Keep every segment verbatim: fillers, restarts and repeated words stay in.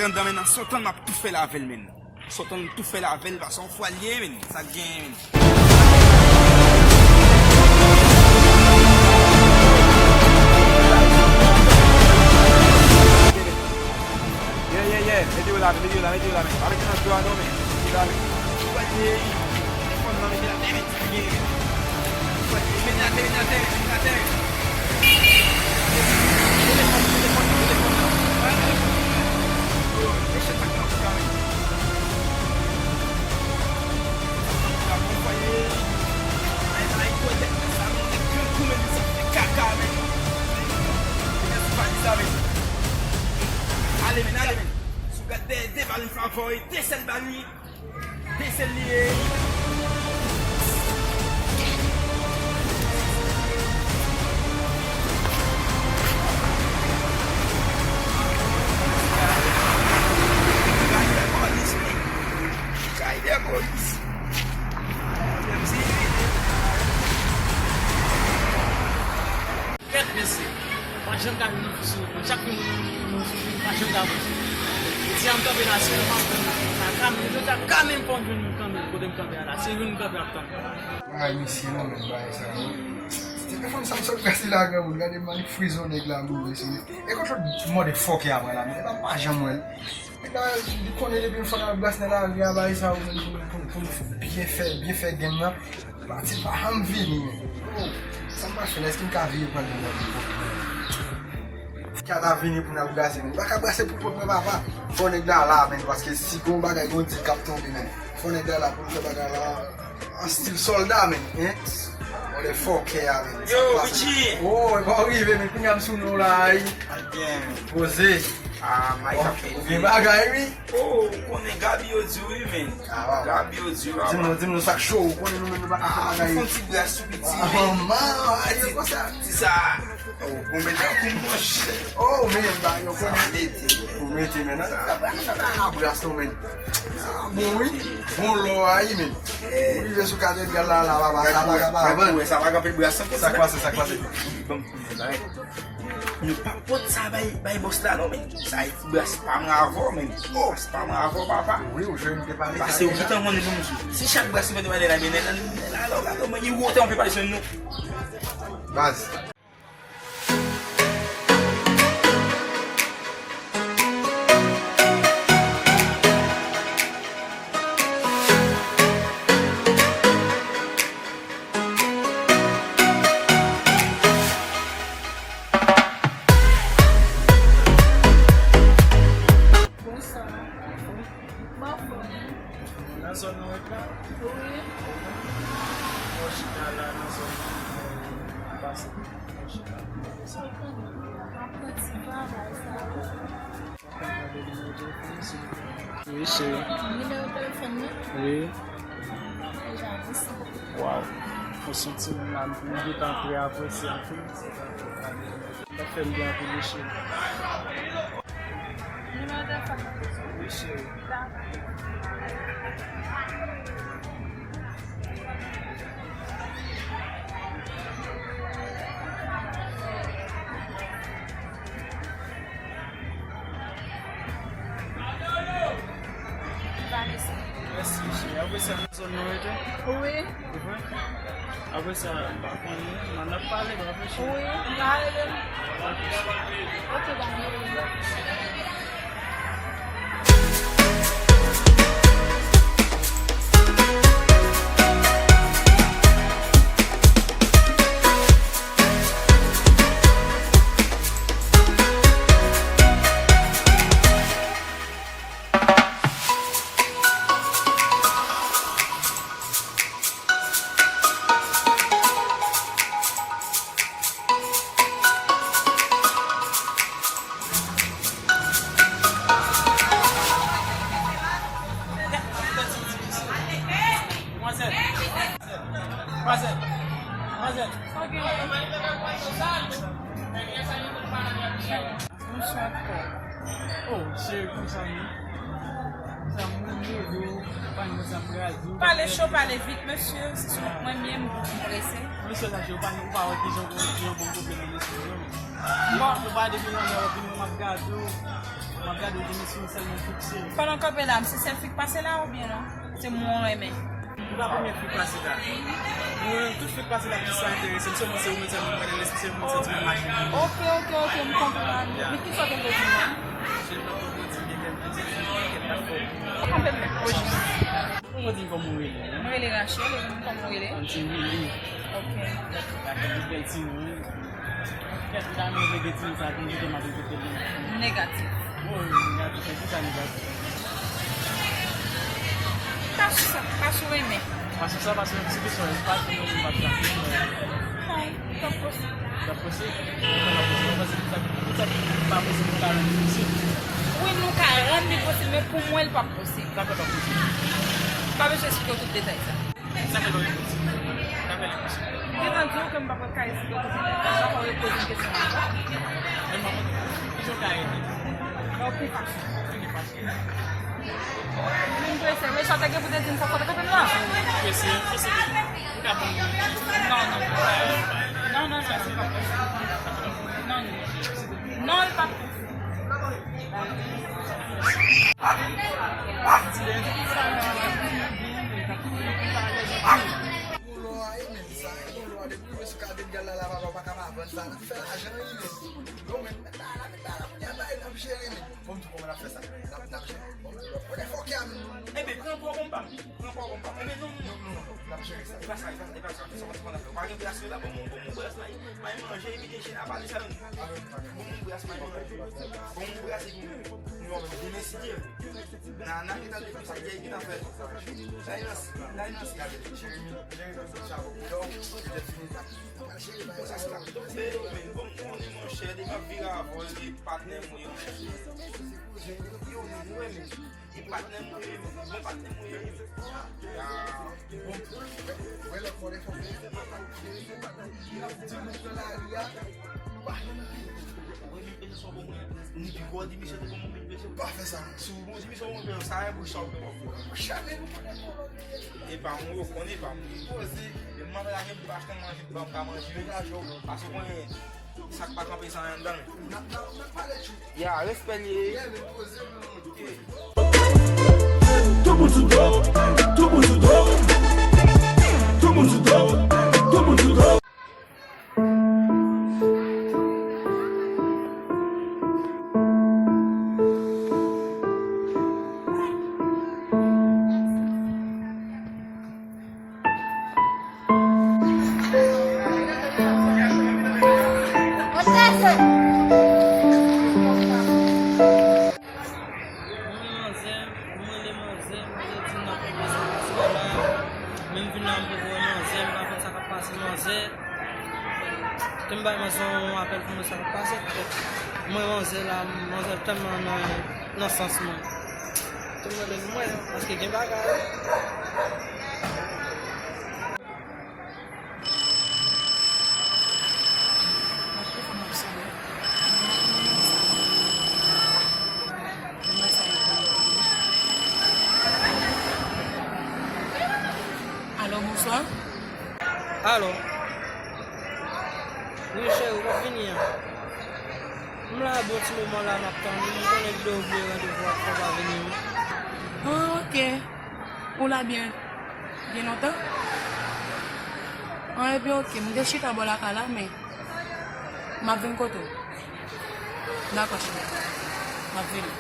Nan men nan Sòtan m ap tou fè l avè l, menn. Sòtan m tou fè l avè l, paske yon fwa l ye, menn. Sa k genyen, menn. Yeah, yeah, yeah. Mete yo la, mete yo la, mete yo la, menn. Pa mete nan dlo a non, menn. Mete yo la, menn. Yon fwa l ye, telefòn nan, mete l atè, menn. Sa k genyen, menn. Mete l atè, mete l atè, mete l atè. Telefòn, telefòn, telefòn nan. Yo, mesye, sa k nan fè a, menn. Ale, men, ale, men. Si w gade dèyè de bal, m fè avè w, e de sèl bal li, de sèl li ye. Kay de polis. Tèt bese. Pa janm ka vin sou, chak moun nou sou, pa janm ka vin sou. Ti a m kanpe la, se yon m ap pran kaka, men yo ta ka menm fè m jwenn moun kanmenm, kote m kanpe a la, se youn m kanpe ap tann. Bagay mesye non, men bagay sa yo. Ti telefòn sa m sot gade la, granmoun, gade mannik frizon nèg la mouri sou li. E kot lòt motherfucker a pran la, men pa, pa janm wè l. Nèg la, li konnen depi yon fwa n ap bras nan lari a, bagay sa yo, pou, pou, pou nou byen fè, byen fè game nan. Pati pa janm vini, men. Oh, sa m pral fè la, èske m ka vire pran li nan men? Ka ta vini pou n ap brase, men. Pa ka brase pou kont mwen, papa. Fò nèg la la, men, paske si gon bagay, gon dil k ap tonbe, men. Fò nèg la la pou l fè bagay la. An stil sòlda, men, hein? On est fort, kè a, men. Yo, Richie! Oh, e pa rive, men, kounye a m sou nou la, wi. Al byen. Poze. Ah, Mike ap fè. Ou gen bagay, wi. Oh, ou konnen Gaby yo di wi, men. Ah, waaw. Gaby yo di wi. Di m non, di m non sa k cho, ou konnen nou menm nou pa ka fè bagay. Fè yon ti bras sou piti, men. Ah, manman, ayo konsa. Ti sa. Oh, ou mete pou manje. Oh, men, ba, yo konnen. Ou mete, men, nan. Sa pa, sa pa nan bras non, men. Ah, bon, wi. Bon lò a, wi, men. Ou rive sou katedral la, la, papa, sa pa, sa pa. Sa pa kanpe bras non. Sa k pase, sa k pase? Bon, bagay. Nou pa pot sa bay, bay bòs la non, men. Sa e ti bras pa mwen avè w, men. Oh, bras pa mwen avè w, papa. Wi, ou jwenn te pale. Pase ou gentan konnen pou m di. Si chak bras ou mete pale la, men, la, la, la, la, la, men, ou otan ou pe pale sou nou. Baz. Bonswa. Nan zòn nou ret la? Wi. Fò chita la nan zòn nan, fò pase, fò chita. Sa w konnen, m ap pran ti travay sa. Wi, cheri. Nimewo telefòn nan? Wi. Deja, mèsi. Waw. Ou santi m la, m gentan pre apresye anpil. Sa fè m byen anpil, wi, cheri. Nimewo telefòn nan? Wi, cheri. Dakò. Vanessa. Mèsi, cheri. Apre sa, nan zòn nou rete? Wi. Ou kwè? Apre sa, m pa konnen, n ap pale, pa vre, cheri? Wi, m ka rele m. Ok, dakò. Bonswa, frè. Oh, cheri, konsa nou? Pale cho, pale vit, mesye. Se sou mwen menm, m prese. Mesye, sa, ou pa, ou pa wè kijan, kijan bon kote nan mesye yo. Bon, ou pa depi yon lè, ou vin, m ap gade w. M ap gade w, mesye, sèlman fikse. Pandan w kanpe la, se sèl fi k pase la oubyen non? Se moun w renmen? Se pa premye fi k pase la. Mwen, tout fi k pase la, ki sa enterese m, sèlman se ou menm, sèlman mwen, se ou menm, se ou menm, se ou menm. Ok, ok, ok, m konprann. Yeah. Men kisa w te vle di m? Se nan poko di gen kèk pitit fi, gen kèk afè. Kanpe m menm, o jis. Kòman w di m kòman w rele? Mwen rele Rachel, e ou menm kòman w rele? Mwen se Willy. Ok. Ak yon bèl ti non. Kèt, m ta renmen rele ti non sa pou m kite m ap repete l. Negatif. Bon, negatif, men kisa negatif? Pa sou sa, pa sou renmen. Pa sou sa, pa sou ti kesyon, pa sou renmen, pa sou sa. Non, li p ap posib. Li p ap posib? Li p ap posib, mwen panse tout sa, tout sa ki pa posib, nou ka rann li posib. Wi, nou ka rann li posib, men pou mwen, li p ap posib. Sa fè l p ap posib? Pa bezwen eksplike w tout detay sa. Sa fè l pa gen kòb. Sa fè l enposib. M gentan di w ke m p ap ka esplike w tout detay sa, sa fè w repoze m kesyon an. Men m ap mande, kijan w ka ede? Nan okenn fason. Okenn fason. Men m prese, men sa w te gen pou te di m sa, sa w te kanpe m la. Prese, prese, prese. M ka pran. Non, non. Non, non, non, non. Non, non. Non, l p ap posib. Yon lò a ye menm sa, yon lò a depi w sou ka vin gad la, la, papa, w pa ka pa vann sa, n ap fè lajan wi menm. Bon, men, men la, la, men la, la, kounye a, la, n ap jere menm. Bon, m di w kòman n ap fè sa, n ap, n ap jere. Bon, konnen fòk y a menm. Ebyen, pran pwa konpa, pran pwa konpa. Ebyen, non, non, non, non, non, n ap jere sa. E pa sa, e pa sa, e pa sa, fè sa, fè sa, fè sa, fè sa. Pa gen plas la, bon, bon, bon, bon, plas la. May manje, epi gen chen ap pale sa, non. Bon, moun brase may manje. Bon, moun brase pou mwen. Bon, demen, si Dye vle. Nan, nan, ki tande pou sa, ki, ki nan fè. Sa, nan, nan, nan, si, Jeremi, Jeremi, chapo pou yo, petèt fini la. Jeremi, sa, sa, sa. Bon, konnen, monchè, depi m ap vire avè w, li patnè mwen, monchè. Yo, mwen, mwen, men. E patnè m ou ye, bon patnè m ou ye. Ya. Bon, wè, wè lòt mòde fò fè. Di moun nan lari a, nou pa janm pi. Ou wè mil peze sa w ban mwen. Ni pi gwo di misye te ban mwen mil peze. Pa fè sa, non. Si w di misye ban mwen, sa e bouch sa w fè w ap fè. Chame nou konnen non. E pa mwen, ou konnen pa mwen. Poze. E m mande la, gen pou achte manje, pou m ka manje. Degaje w. Paske w konnen, sa k pa kanpe san anyen anndan l. N ap, n ap, n ap pale tchou. Ya, respè li ye. Yeah, men poze, men. Tout moun sou do, tout moun sou do, tout moun sou do, tout moun sou do. Mwen manzè, mwen rele manzè, manzè di m n ap fè sa, fè sa la. Men m vin la, m poko wè manzè, m pa konn sa k ap pase manzè. Te m bay manzè yon apèl pou mwen sa k ap pase. Mwen manzè la, manzè tèlman nan, nan sans mwen. Te m rele l mwen, paske gen bagay. Alo, bonswa. Alo. Wi, cheri, w ap vini an? M la bon ti moman la, m ap tann ou. M konnen w vle randevou ak fò pa vini, wi. Ah, ok. Ou la byen, byen lontan? An, ebyen, ok. M te chita bò lakay la, men m ap vin kote w. Dakò, cheri. M ap vini.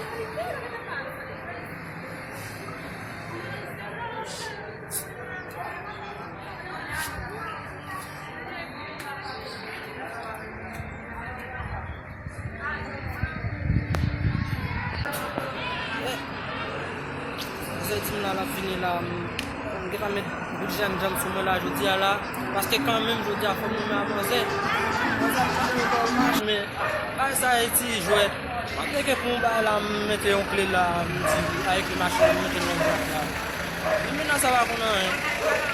Manzè di m la, l ap vini la, m, m gentan met bout jènjan m sou mwen la jodi a la, paske kanmenm jodi a fò m renmen a manzè. Manzè ap pale m pa w mache, men bagay sa e ti jwèt. M ap leke pou yon bagay la, m mete yon kle la, m di, a ekri machin, m mete l nan bwat la. Li menm nan sa pa konn anyen.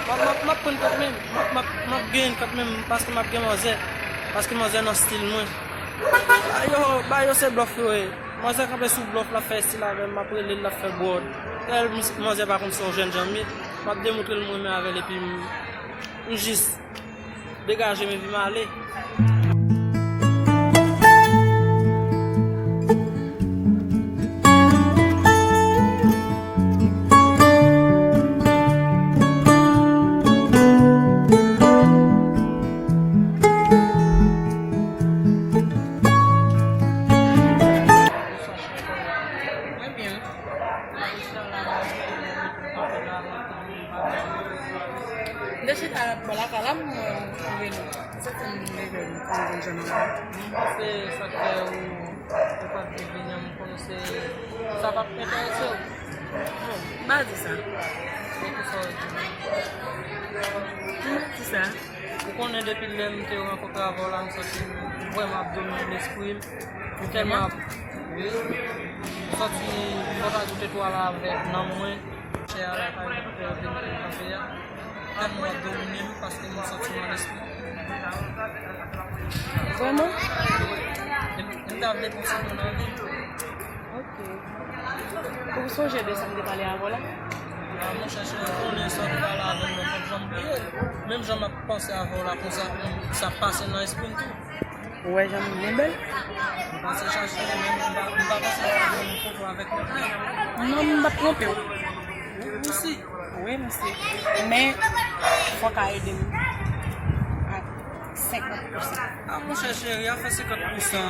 M ap, m ap, m ap pran kòb menm, m ap, m ap, m ap gen kòb menm, paske m ap gen manzè, paske manzè nan stil mwen. Ba yo, ba yo se blòf yo ye. Manzè kanpe sou blòf, l ap fè estil avè m, m ap rele l, l ap fè bwòd. Tèl mis-, manzè pa konn se yon jènjan m ye, m ap demontre l m renmen avè l epi m, m jis degaje m epi m ale. Mwen byen. M te chita bò lakay la, m wè w rive nou. Sa fè m leve m konn vin jwenn ou la. M panse sa k fè ou, ou pa t vin vini an, m konnen se, sa pa t enterese w. Non, m pa di sa. Se pou sa w di. M pa di sa. Ou konnen depi lè m te rankontre avè w la, m santi m vrèman ap domine lespri m. M tèlman ap, wi. M santi fò w ta goute twa la avèk nanm mwen. Chè a la, pa egzanp, lè w vin kanpe a. Tèlman w ap domine m paske m santi w nan lespri. Vrèman? E m, e m ta vle pou ti moun nan vi. Ok. Ou sonje de sa m te pale avè w la? A, monchè, cheri, ou konnen sa w te pale avè m nan, m p ap janm bliye l. Menm jan m ap panse avè w la, konsa, sa pase nan espri m tou. Ou wè jan m byen bèl? M pase chache, men m pa, m pa panse m ap jwenn foto avèk mwen. Non, m p ap twonpe w. Ou, ou si? Wi, m si. Men, fò w ka ede m ak senkant pousan. A, monchè cheri, afè senkant pousan,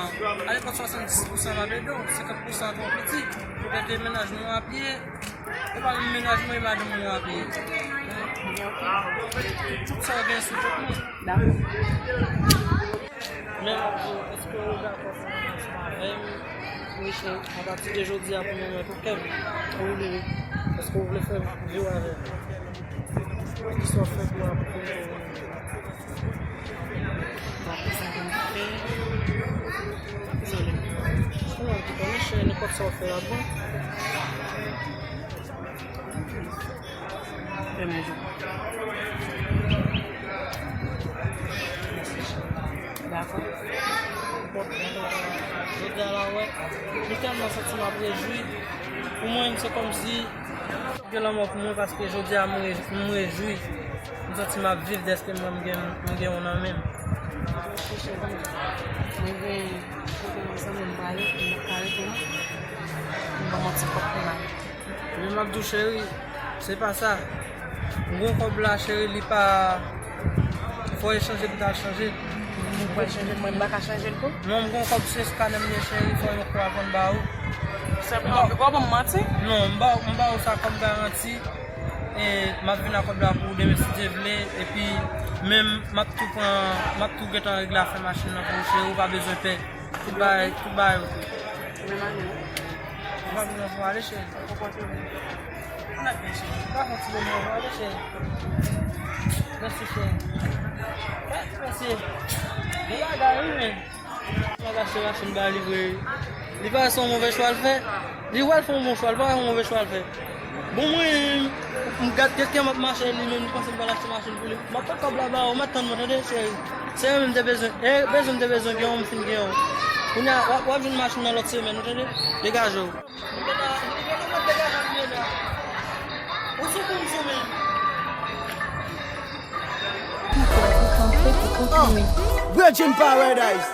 alepòk swasanndis pousan m ap ede w, senkant pousan twò piti. Poutèt e mennaj mwen w ap ye, e pa menm mennaj mwen, e madanm mwen w ap ye. Tout sa w gen sou tèt mwen. Dakò. Men m ap di w, èske ou dakò pou w ansanm avè m? Wi, cheri. Apati de jodi a pou mwen, mwen pou kè m. Wi, wi, wi. Èske ou vle fè m viv avè m? Kisa w fè pou apre? Dapre sa ke m fè. Dezole. Ou konnen, cheri, nenpòt sa w fè a bon. Fèmen je w. Dakò. Bon, jodi a la, wè, m tèlman santi m ap rejwi. Pou mwen, se kòmsi gen lanmò pou mwen, paske jodi a, m re-, m rejwi. M santi m ap viv dèske mwen, m gen, m gen w nan men m. Mwen gen kote yon zanmi m prale, m pa rete non. M ban m yon ti kòb pou m ale. Men m ap di w, cheri, se pa sa. M gon kòb la, cheri, li pa, fò e chanje pou ta chanje. Ou pral chanje, mwen m pa ka chanje l tou? Non, m gon kòb se eskanè m ye, cheri, fò yon kou avan m ba ou. Sèlman, ou pral ban m manti? Non, m ba, m ba ou sa kòm garanti. E m ap vin ak kòb la pou ou demen si Dye vle. Epi, menm, m ap tou pran, m ap tou gentan regle afè machin nan pou ou, cheri, ou pa bezwen pè. Tout bagay, tout bagay oke. Men mari. Ou pa bezwen pou ale, cheri. Ou konprann mwen. Ou nèt byen, cheri. Ou pa fè yon ti moman pou ale, cheri. Mèsi, cheri. Mèsi. Bon bagay, wi, men. Ou pa ka achte machin ba li vre. Li pa wè se yon move chwa l fè. Li wè l fè yon bon chwa, li pa wè se yon move chwa l fè. Bon, mwen, m gad kèlken m ap mache li menm, li panse m pral achte machin pou li. M ap pran kòb la ba ou, m ap tann mwen, tande, cheri. Se mwen menm m te bezwen, e bezwen m te bezwen gen yon, m fin gen yon. Kounye a, w ap, w ap jwenn machin nan lòt semèn, ou tande? Degaje w. Ou sou kou m sou men. Bredjin Paradise.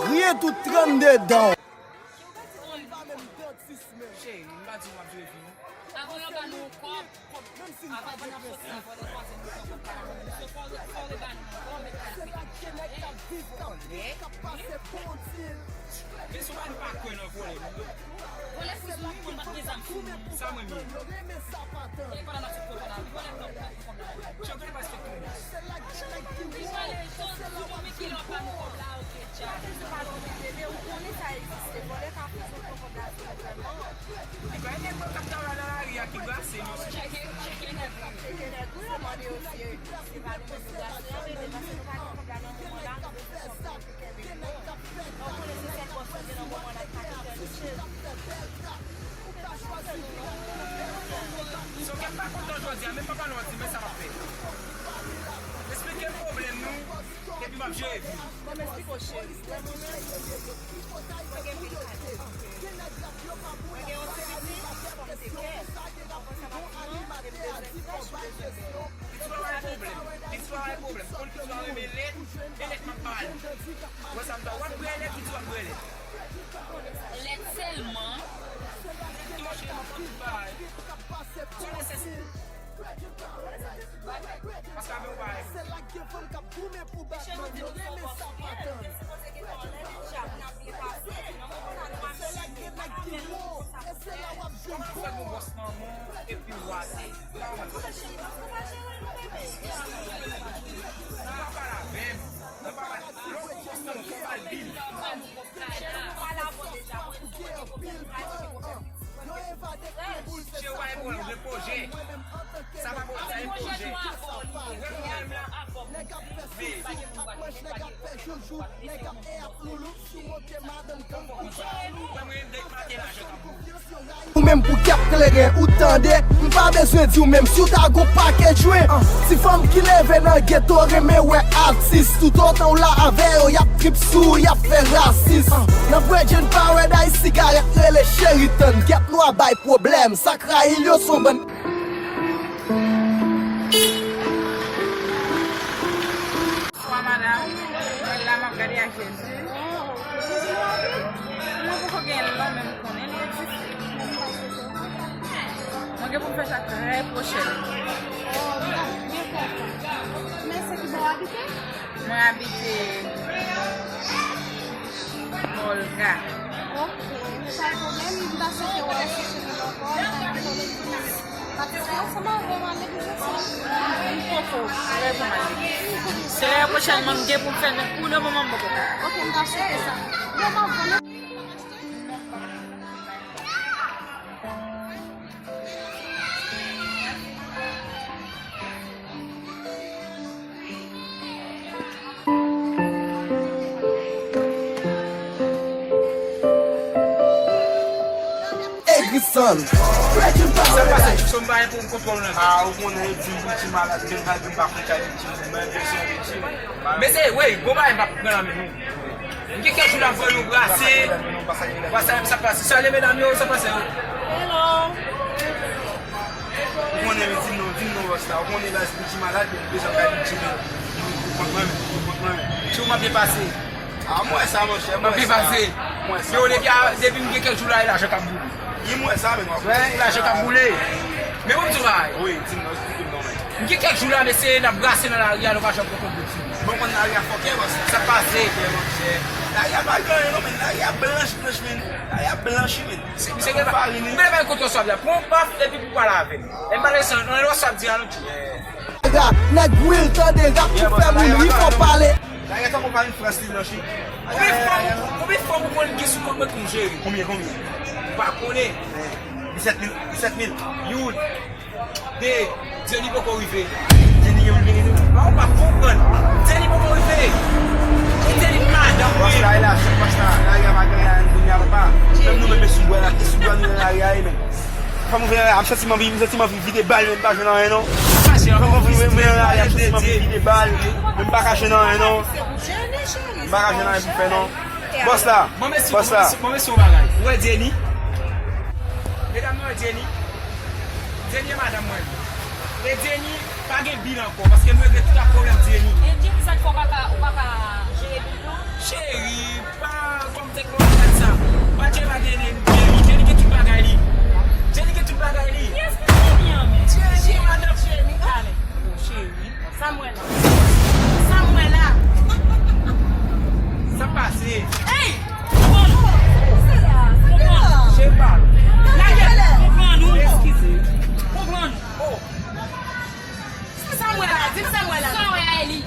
Griyen tout trannde dan w. Cheri, m pa di w m ap jwe vi non. Avan yo ba nou kòb, avan n ap soti nan vòlè kwaze nou pran kòb la, nou se fò re-, fò re ba nou ankò, met kalite. Vòlè. Men si w pa, nou pa kwè nan vòlè non. Vòlè sou sou nou, konn pa t gen zam sou nou. Sa mwen menm. E pandan n ap sot pran kòb la, vòlè pran kòb la. Chè, ou genlè pa respekte w. Li pale, Johnny, ou konn men kilè w ap ba nou kòb la, oke, tcha. Ou konnen sa egziste, vòlè ka fè sou kòb la sou nou sèlman. Li pa gen nèg k ap travay nan lari a ki brase non. Tcheke, tcheke nèg ou. Tcheke nèg ou, yo mande yo si se pa nou menm yo brase a, men se paske nou pa gen kòb la nan moman la, nou bezwen kòb la pou kenbe nou. Ou konnen se sèl bòs nou gen nan moman la ki pa gen tèl chèz. So, kè m pa kontan jodi a, men papa nou an di, men sa m ap fè. Eksplike m pwoblèm nou, epi m Ap jere vi. Ban m esplike w, cheri. Mwen gen yon ti pitit, fò m te kè. Apre sa, m ap pran, m bezwen kè, m bezwen kè. Pitit pa bay pwoblèm. Pitit pa bay pwoblèm. Konn pitit pa renmen lèt, e lèt m ap ba li. Wè sa m ta, w ap bwè lèt, pitit w ap bwè lèt. Lèt sèlman. Pitit manje, m ap pran tout bagay. Sou nesesite. Paske avè w pa. Kòman w fè nou bòs nan mwen epi w ate? Kòman w fè? Nan pa pale avè m. Nan pa pale. Lè w bòs nan mwen, fò w ba l bil. Chè w pa gen pwoblèm, gen pwojè. Sa pa pwoblèm, sa gen pwojè. Wè mwen menm la. Wè mwen menm dèk maten la, je kap. Ou menm pou k ap klere, ou tande. M pa bezwen di w menm si w ta gon pakèt jwen. Ti fanm ki leve nan geto renmen wè atis. Toutotan w la avè yo, y ap trip sou ou, y ap fè rasis. Nan Virgin Paradise, sigarèt rele Sheraton. Gèt lwa bay pwoblèm, sa k rayi l yo s on bann. Bonswa madanm, mwen la m ap gade ak Jezi. Mwen poko gen lò men m konnen li egziste. Mwen gen pou m fè sa trè pwochèn. Oh, m ta byen kontan. Men se ki bò w abite? Mwen abite Olga. Ok, pa gen pwoblèm, m ta swete wè w chèche nou ankò, m ta gen pwoblèm pou nou patisipe ansanm avè w, al legliz ansanm. M poko prè pou m al legliz. Se lè pwochèn mwen m gen pou m fè, men pou le moman m poko prè. Ok, m ta swete sa. Bon, m ap vini. Egrisan. Sa pase, Jukson, m pa gen pou m kontwòl nan. Ah, ou konnen yo di m Richie malad, men m pa di m pa fè kay Richie, men bezwen Richie. Men se, wi, bon bagay m p ap pran nan men nou. M gen kèk jou la, m voye nou brase. Brase sa pase. Salye medam yo, sa pase yo. Hello. Ou konnen, men di m non, di m non, Rosta. Ou konnen la, Richie malad, men bezwen kay Richie, men. Ou konprann mwen, ou konprann mwen. Ti ou m ap byen pase. Ah, m wè sa, monchè, m wè sa. M ap byen pase. M wè sa. Yo, depi a, depi m gen kèk jou la, e lajan k ap boule. Wi, m wè sa, men w ap. Wè, e lajan k ap boule. Men bon, m di w bagay. Wi, di m non, esplike m non, men. M gen kèk jou la, mesye, n ap brase nan lari a, nou pa janm pran kont de ti. Bon, konn lari a fòkè, bòs. Sa pase? Fòkè, monchè. Lari a pa gen anyen non, men lari a blanch, blanch, men. Lari a blanch, men. Se, se gen pa. M vle bay kont responsab la. Pran yon baf epi pou pale avè l. E m pale san, nan responsab di a nou di. Nèg real tande rap ki fè moun ri fò pale. Lari a tankou pa vin Frans li blanchi. Konbyen fanm, konbyen fanm ou konn gen sou kont mwen pou m jere? Konbyen, konbyen? Ou pa konnen. Disèt mil, disèt mil. Youn. De, Jenny poko rive. Jenny gen moun vini tou. Ba ou pa konprann. Jenny poko rive. E Jenny madanm mwen. Pòs la, e la, se pòs la. Lari a pa gen anyen kounye a, papa. Menm nou menm, e sou bwa la, e sou bwa nou nan lari a, e menm. Fò m ouvè lari a, m santi m anvi, m santi m anvi vide bal, men m pa jwenn anyen, non. Fò m ouvè lari a, m santi m anvi vide bal, men m pa ka jwenn anyen, non. M pa ka jwenn anyen pou fè, non. Bòs la, bòs la. Mwen, mwen, mwen, mwen, yon bagay. Ou wè Jenny? Medam, nou wè Jenny? Jenny e madanm mwen. E Jenny pa gen bil ankò, paske m regle tout ak pwoblèm Jenny. E Jenny, sa k fè w pa ka, ou pa ka jere bil non? Cheri, pa kòm tèt mwen pa sa. Pa Jenny pa gen Jenny, Jenny gen tout bagay li. Jenny gen tout bagay li. Kiyès ki Jenny an, men? Jenny, madanm Jenny, ale. Oh, cheri. Sa m wè la? Sa m wè la? Sa pase? Ey! Pran nou! Pran nou! Cheri pa. Lage! Pran nou! Eskize. Pran nou! Oh! Sa m wè la? Di m sa m wè la. Sa w wè a, Eli?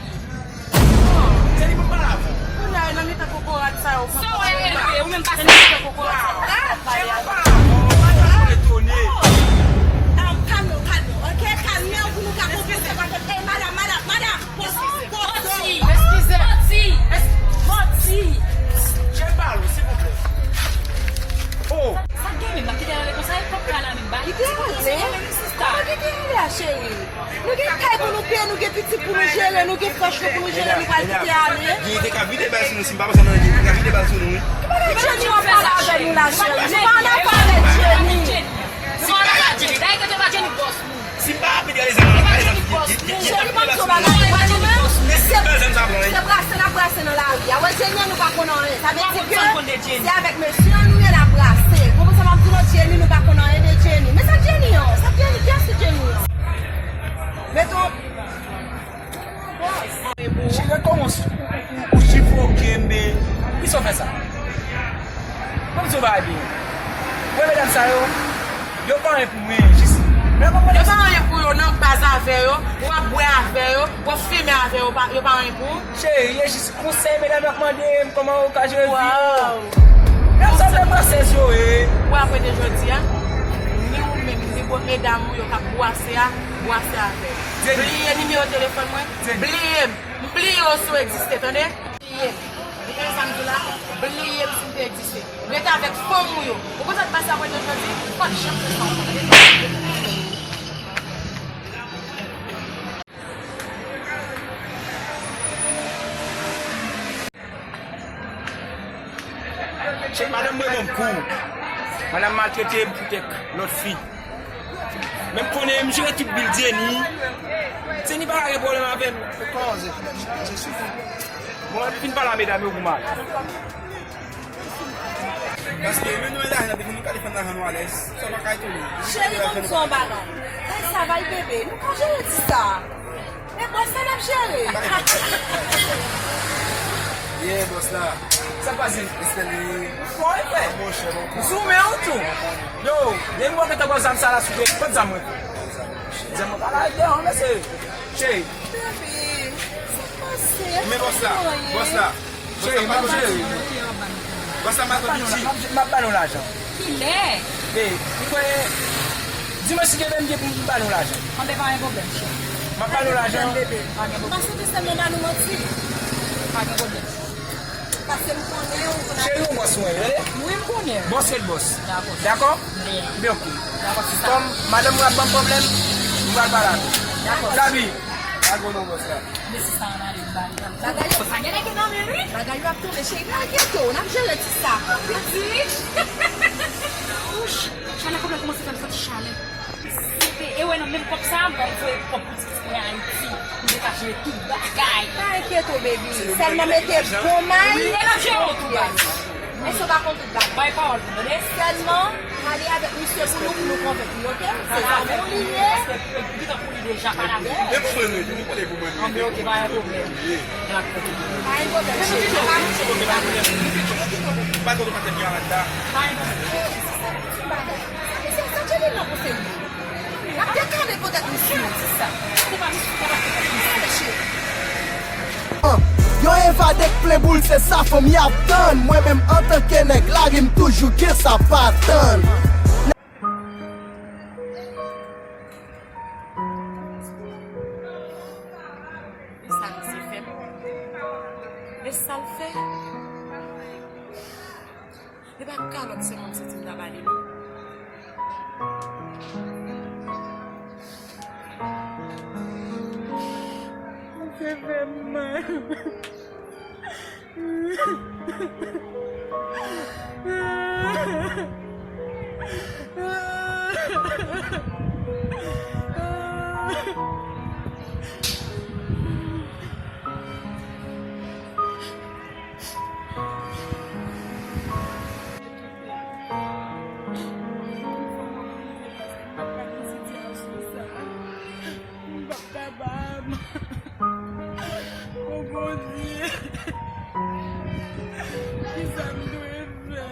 Tèlman pa la. Kounye a, nan mitan kokorat sa yo. Sa w wè a, Eli? Ou menm pase nan mitan kokorat sa yo. Ah, Maria. Kalme w, kalme w, ok? Kalme w pou nou ka konprann sa k ap fèt. Ey, madam, madam, madam! Pòti! Pòti! Eskize! Pòti! Pòti! Jen bal, silvouplè. Oh! Sa k gen menm la? Kite l ale konsa, e kòb pa la menm ba. Kite l ale? Kòman kite l ale a, cheri? Nou gen kay pou nou peye, nou gen pitit pou nou jere, nou gen frè cho pou nou jere, nou pral kite ale. Gen te ka vide bal sou nou, si m pa panse nan gen te ka vide bal sou nou, wi. Ki bagay Jenny w ap pale avè nou la, cheri? Nou pa ann afè avèk Jenny. Si m pa rapid gade zam nan, gade zam. Cheri, ban m di w bagay. Wè nou menm, se, se brase n ap brase nan lari a. Wè Jenny an, nou pa konn anyen. Sa vle di ke se avèk mesye an nou ye n ap brase. Konprann sa m ap di w, Jenny, nou pa konn anyen de Jenny. Men sa Jenny an, sa Jenny, kiyès ki Jenny an? Meton. Cheri, kòman w, w, w, w chifre w kenbe? Poukisa w fè sa? Ban m di w bagay byen. Wè medam sa yo, yo pa anyen pou mwen, jis. Yo pa anyen pou yo, nan baz avè yo, w ap bwè avè yo, w ap fimen avè yo, pa, yo pa anyen pou ou. Cheri, e jis konsèy medam yo ap mande m kòman yo ka jere vi yo. Medam sa se bwasèz yo ye. Ou wè apre de jodi a, ni ou menm, ni bo-, medam ou yo k ap bwase a, bwase avè yo. Bliye nimewo telefòn mwen, bliye m, m bliye w si w egziste, tande? Bliye m. Ou tande sa m di w la? Bliye m si m te egziste. Rete avèk fanm ou yo. Ou konn sa k pase apre de jodi? Ou pa t janm fè sa ankò. Cheri, madanm mwen ban m kou. Madanm maltrete m pou kèk lòt fi. Men m konnen m jere tout bil Jenny. Jenny pa ka gen pwoblèm avè m. Bon, m fin pale a medam yo pou m ale. Paske menm nou lajan nan defann, nou ka defann lajan nou alèz. Sa pa ka etone. Cheri, ban m di w yon bagay. Bay sa, bay bebe. Nou ka jere ti sa. E bòs la n ap jere. Ye, bòs la. Sa k pase? Respè li. Bon, e frè. Bon, chè, bon. Zoumen ou tou. Yo, depi mwen gentan pran zam sa la sou pye, kot zam mwen? Zam mwen pa la deyò, mesye. Cheri. Bebe, sa k pase? Men bòs la, bòs la. Cheri, m ap jere. Bòs la, m ap jere. M ap ba nou lajan. Kilè? Be, m kwè, di mwen si gen menm gen pou m ba nou lajan. Anben, pa gen pwoblèm, cheri. M ap ba nou lajan. Pa gen pwoblèm. Pase te sèlman ba nou manti. Pa gen pwoblèm. Pase m konnen ou konn. Cheri, ou bòs mwen, tande? Wi, m konnen. Bòs ret bòs. Dakò. Dakò? Byen. Byen, ok. Dakò, sista. Kòm madanm mwen ap ban m pwoblèm, m pral pale avè l. Dakò. Gaby. Lage w non, bòs la. Men sista an ale, m ba li. Bagay yo, sa gen nèg nan men, wi. Bagay yo ap tonbe, cheri, pa enkyete w, n ap jere ti sa. Piti. Wouch, chalè kòb la kòmanse fè m santi chalè. E wè nan menm kòb sa a, m pral voye kòb pou ti mwen Ayiti. M te ka jere tout bagay. Pa enkyete w, baby. Sèlman mete bon may. E l ap jere w tou, baz. Mesye w pa konn tout bagay. Bay pawòl pou mwen, tande. Sèlman, pale avèk misye pou nou, pou nou konvenk li, oke? Se zafè pou li ye. Paske li gentan pou li deja, pale avèk li. E pou mwen, mwen, mwen pale pou mwen. Anben, oke, pa gen pwoblèm. Dakò. Pa gen pwoblèm, cheri. Pa gen pwoblèm. Pa gen pwoblèm. Pa gen pwoblèm. Sa Angelina panse li ye? L ap dekale poutèt misye. Di sa. Se pa misye ki ap dekale, cheri. Yon evadè k plen boul, se sa fanmi ap tann. Mwen menm antanke nèg lari, m toujou gen sa pa tann. Men sa misye fè m. Men sa l fè. E pa kalòt sèlman m santi m ta ba li, non. Sa fè m mal. M p ap ka nan sitiyasyon sa. M p ap kapab. O Bondye, kisa m dwe fè?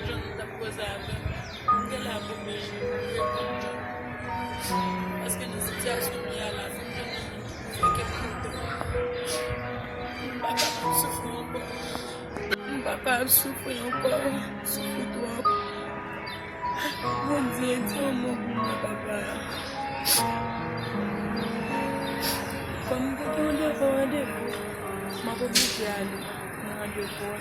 Jan nou t ap koze avè m, m gen la pou mwen reponn John. Paske nan sitiyasyon m ye a la, fòk John fè kèk kote. M pa kapab soufri ankò. M pa ka ap soufri ankò, soufri twòp. Bondye, di yon mo pou mwen, papa. Kòm m te gen yon devwa, randevou, m ap oblije ale nan randevou a.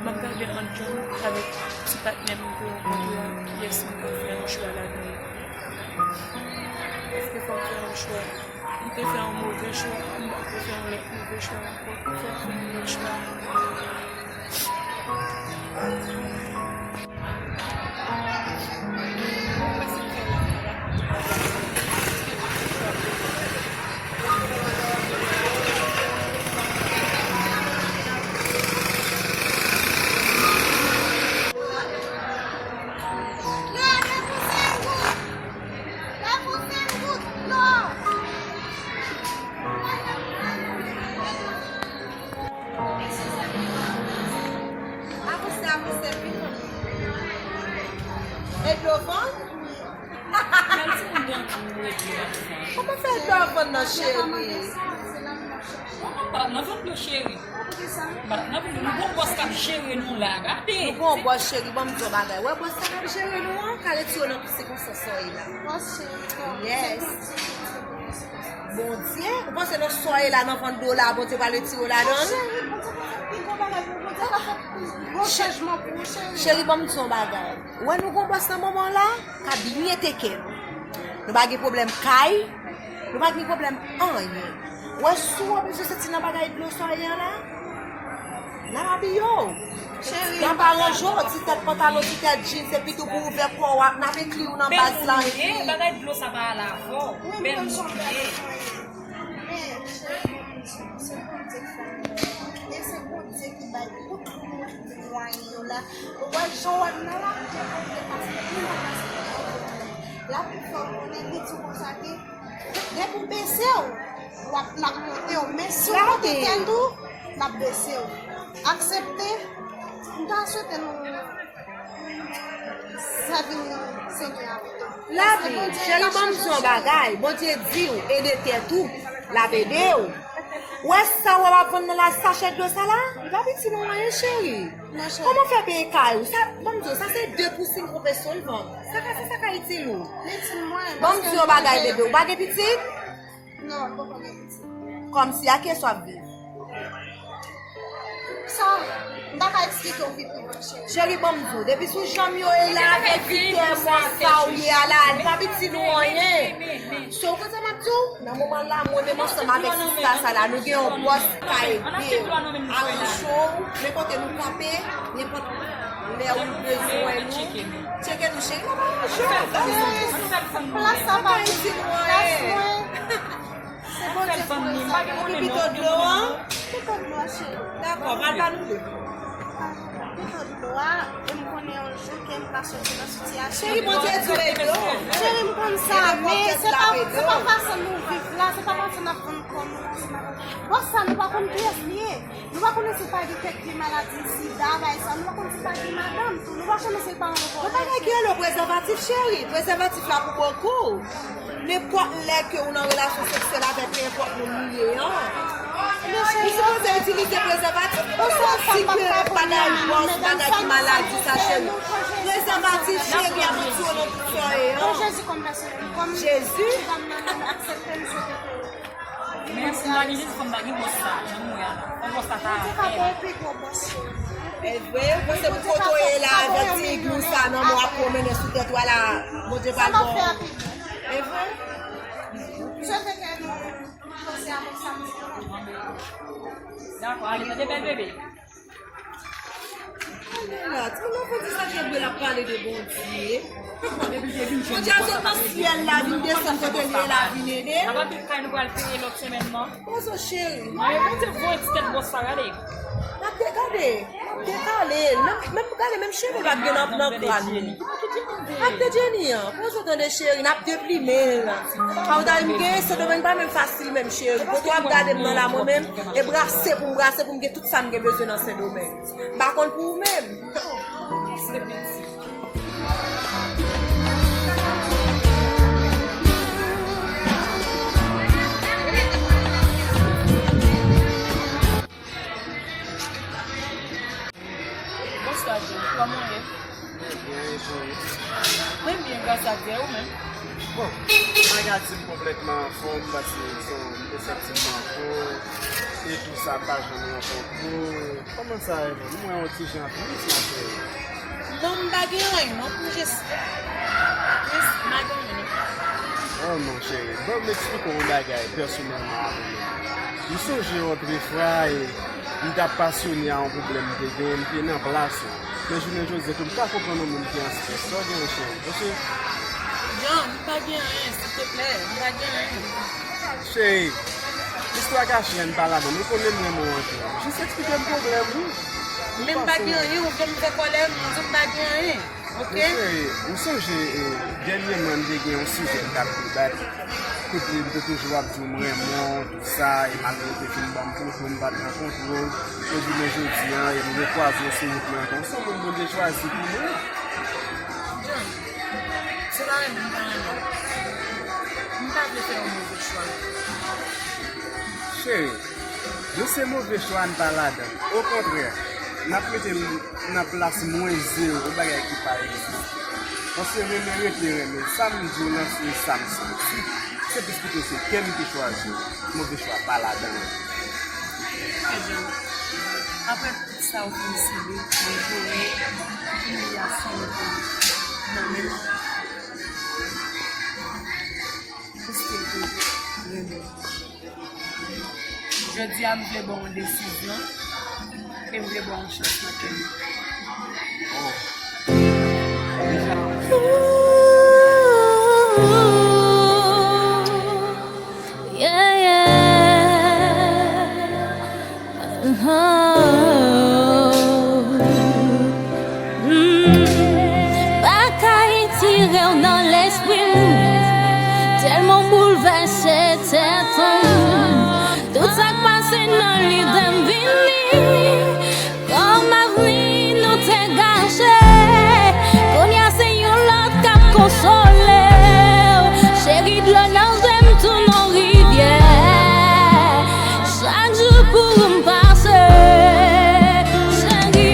M ap gade ant John avèk ti patnè m te rankontre a, kiyès m ka fè yon chwa ladan yo. Èske fò m fè yon chwa? M te fè yon move chwa, m pa vle fè yon lòt move chwa ankò. Fò m fè yon lòt chwa. Avanse, avanse, vin. E dlo vann? Menm si moun gen anti moun rete la. Kòman fè dlo vann nan, cheri? Kòman pa nan vann dlo, cheri? Ba, nan vann dlo, nou gon bòs k ap jere nou la, gade. Nou gon bòs, cheri, ban m di w bagay. Wè bòs sa k ap jere nou an, ka retire w nan tout sikonstans sa w ye la. Bòs, cheri, yes. Bondye, ou panse nan sa w ye la, nan vann dlo la, Bondye pral retire w ladan l? Cheri, Bondye ka fè pi gwo bagay pou ou, Bondye ka fè pi gwo chanjman pou ou, cheri. Cheri, ban m di w yon bagay. Ou wè nou gon bòs nan moman la, ka byen teke nou. Nou pa gen pwoblèm kay, nou pa gen pwoblèm anyen. Ou wè si w bezwen soti nan bagay dlo sa w ye an la, n ap abiye w. Cheri, n ap aranje w, ti tèt pantalon, ti tèt jeans, epi tou pou ouvè kò w, n ap enkli w nan baz la, epi bagay dlo sa pa ale avè w. Bèl moun ou ye. Men, cheri, se Bondye k fè nou. E se Bondye ki bay tout moun mwayen yo la. Ou wè jan w wè m nan la, m te konn pase pi mal pase m nan. L ap fè w konnen, li di w konsa ke depi w bese w, w ap, l ap monte w. Men si w monte tèt ou, l ap bese w. Aksepte. M ta swete nou sèvi Senyè a pito. Labi, cheri, ban m di w yon bagay. Bondye di w ede tèt ou, l ap ede w. Wè sa w ap vann nan la, sachè dlo sa la? Li pa itil ou anyen, cheri. Kòman fè peye kay ou? Sa, ban m di w, sa se de pou senk pou peso l vann. Sa ka, sa, sa ka itil ou? Ban m di w yon bagay, bebe. Ou pa gen pitit? Non, m poko gen pitit. Kòmsi, ak kiyès w ap viv? Sa, m pa ka eksplike w, viv mwen, cheri. Cheri, ban m di w, depi sou janm yo ye la, avèk kritè mwen sa w ye a la, li p ap itil ou anyen. So, ou konn sa m ap di w? Nan moman la, mwen menm ansanm avèk sista sa la, nou gen yon bòs ki ka ede w. Aranche w, men kote nou kanpe, nenpòt lè ou bezwen nou. Tcheke nou, cheri, n ap aranjè w. Plas sa pa itil ou anyen. Se Bondye k fè sa. Epi pito dlo an? Pito dlo a, cheri. Dakò, m al ba nou de. Pito dlo a, e m konnen yon jou ke m ka soti nan sitiyasyon. Cheri, Bondye di w ede w. Cheri, m konn sa, men se pa, se pa fason nou viv la, se pa fason n ap vann kò nou ansanm avèk bòs sa, nou pa konn kiyès li ye. Nou pa konnen si l pa gen kèk vye maladi sida, bagay sa. Nou pa konn si l pa gen madanm tou. Nou pa konnen si l pa anlo. Yon bagay ki rele prezèvatif, cheri. Prezèvatif la pou bokou. Nenpòt lè ke ou nan relasyon seksyèl avèk nenpòt moun li ye an, ou sipoze itilize prezèvatif pou santi ke bagay bòs, bagay ki maladi sa, cheri. Prezèvatif, cheri, ap retire w nan tout sa w ye an. Jezi. Men si m pa gen Jezi, fò m pa gen bòs sa nan mwen an. Fò bòs sa ta fè. E vre, ou panse pou kote w ye la avèk ti iglou sa nan men w ap pwomennen sou tèt ou a la, Bondye pral ba w. E vre? Dakò, ale, tande bèl bebe. Ale la, ti moun nan fò di sa ke bèl ap pale de Bondye. Bondye a sot nan syèl la, vin desann kote l ye la, vin ede. N ap antre kay nou pral peye lòt semèn nan. Pozo cheri. Mwen, Bondye voye ti tèt bòs sa, gade. N ap de-, gade, n ap dekale l. Menm, menm, gade, menm cheve l pa t gen nan, nan kràn li. Ak de Jenny an, pozo tande cheri, n ap deplime l. Sa w ta di m gen Sendomeng pa menm fasil menm cheri. Kote w ap gade m nan la mwen menm, e brase pou m brase pou m gen tout sa m gen bezwen nan Sendomeng. M pa konn pou ou menm. Bonswa, Jim. Kòman w ye? Mwen byen, e pou ou? Mwen byen, gras a Dye, ou menm? Bon, Santi m konplètman anfòm, paske se yon, m te santi m anfòm, e tou sa, m pa janm rankontre w. Kòman sa ye, menm? M wè yon ti jan tris, ma cheri. Non, m pa gen anyen, non, pou jes tris, m pa gen anyen, non. Oh non, cheri, ban m eksplike w yon bagay pèsonèlman avè w. M sonje yon trefwa e m t ap pasyone a yon pwoblèm m te genyen, m te nan plas ou. Men jounen jodi a tou, m pa konprann yon moun ki an strès. Sa w genyen, cheri? Paske John, m pa gen anyen, silteplè, m pa gen anyen. Cheri, istwa kache a n pa ladan l. Ou konnen m renmen w anpil. Jis eksplike m pwoblèm ou. Men m pa gen anyen, ou vle m fè kòlè, m di w m pa gen anyen. Ok? Men cheri, ou sonje, e, dènyèman m te gen yon sijè m t ap debat. Kote m te toujou ap di w m renmen w, tou sa, e malgre w te fin ban m foto, m pa t rankontre w. E jounen jodi a, e m rekwaze w sou wout mwen ankò. Ou se yon moun Bondye chwazi pou mwen. John, se pa renmen m pa renmen w. M pa vle fè yon move chwa. Cheri, nou se move chwa a n pa ladan. Okontrè, n ap mete n nan plas mwen ze w, yon bagay ki pa egziste. Paske renmen rete renmen. Sa m di w lan se sa m santi. Se plis pito se kè m ki chwazi w. Move chwa pa ladan l. Ebyen, apre tout sa ou fin sibi, malgre imiliasyon ou te nan men, ou still toujou renmen. Jodi a, m vle ba w yon desizyon e m vle ba w yon chans nan kè m. Yeah, yeah. Oh. Mm. Pa ka retire w nan lespri m. Tèlman w boulvèse tèt mwen. Tout sa k pase nan lide m vini. Kòm avni nou te gache. Kounye a se yon lòt k ap konsole w. Cheri, dlo nan je m tounen yon rivyè. Chak jou pou m pase. Cheri,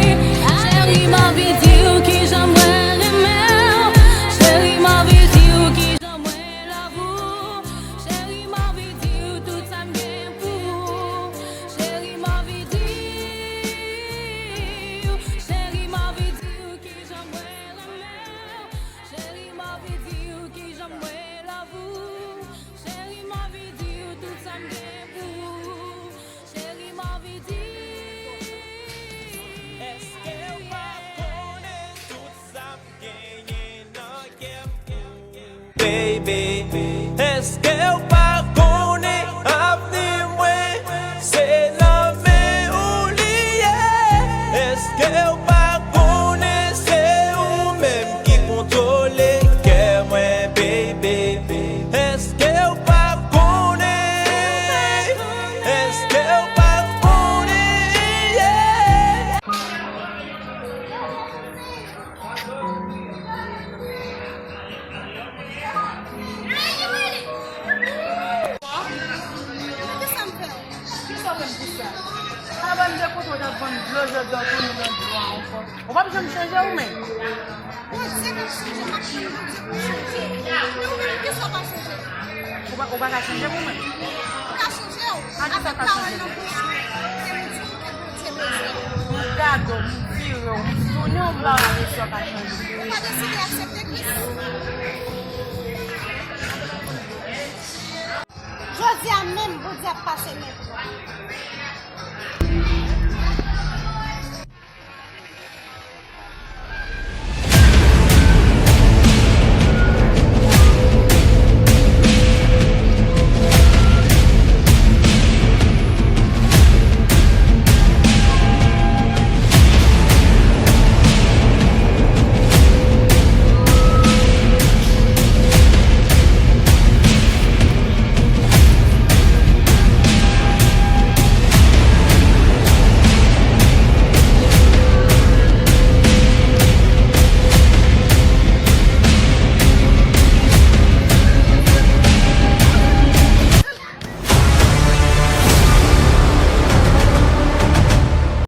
cheri, m anvi di w kijan mwen renmen w. Cheri, m anvi di w kijan mwen love ou. Cheri, m anvi di w tout sa m gen pou ou. Cheri, m anvi di w, cheri, m anvi di w kijan mwen renmen w. Cheri, m anvi di w kijan mwen love ou. Cheri, m anvi di w tout sa m gen pou ou. Cheri, m anvi di w. Èske w pa konnen tout sa m genyen nan kè m pou ou, baby? Èske w pa konnen avni mwen se nan men ou li ye? Èske w pa konnen se ou menm ki kontwole kè mwen, baby? Èske w pa konnen? Èske w pa konnen? Yeah. Kisa w fè m pou sa? Avan m te kote w t ap vann dlo, jodi a w tounen nan dlo a ankò. Ou p ap janm chanje ou menm. Bondye k ap chanje, m ap tann Bondye pou chanje. Men ou menm, kisa w pa chanje? Ou pa, ou pa ka chanje pou mwen? Ou ka chanje w. A kisa w ka chanje? Avèk pawòl nan bouch ou, e ou di m ke Bondye bezwen w. M gade w, m vire w, m tounen w, m pa wè kisa w ka chanje. Ou pa deside aksepte Kris? Jodi a menm, Bondye ap pase men pou ou.